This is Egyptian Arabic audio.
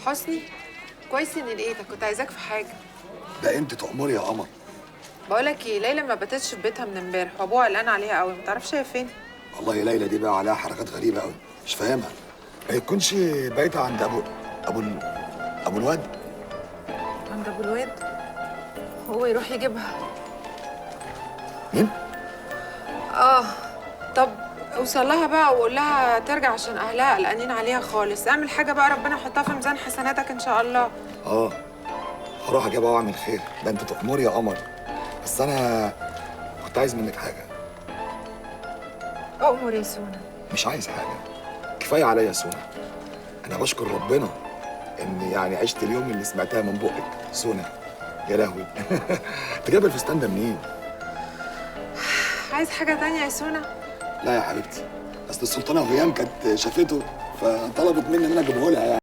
حسني، كويس اني لقيتك، كنت عايزاك في حاجة. ده انت تأمري يا قمر. بقولك ايه، ليلى ما باتتش في بيتها من امبارح وابوها قلقان عليها قوي، ما تعرفش هي فين؟ والله ليلى دي بقى عليها حركات غريبة قوي، مش فاهمها. ما يكونش بايته عند ابو الواد؟ عند ابو الواد؟ هو يروح يجيبها. مين؟ اه طب اوصل لها بقى وقول لها ترجع عشان اهلها قلقانين عليها خالص. اعمل حاجة بقى ربنا يحطها في ميزان حسناتك ان شاء الله. اه هروح اجيبها واعمل خير. ده انت تأمري يا قمر، بس انا كنت عايز منك حاجة. أؤمر يا سونا. مش عايز حاجة، كفاية عليا يا سونا. انا بشكر ربنا ان يعني عشت اليوم اللي سمعتها من بقك سونا. يا لهوي انت جايب الفستان ده منين؟ عايز حاجة تانية يا سونا؟ لا يا حبيبتي، اصل السلطانه هيام كانت شافته فطلبت مني ان انا اجيبه لها يعني.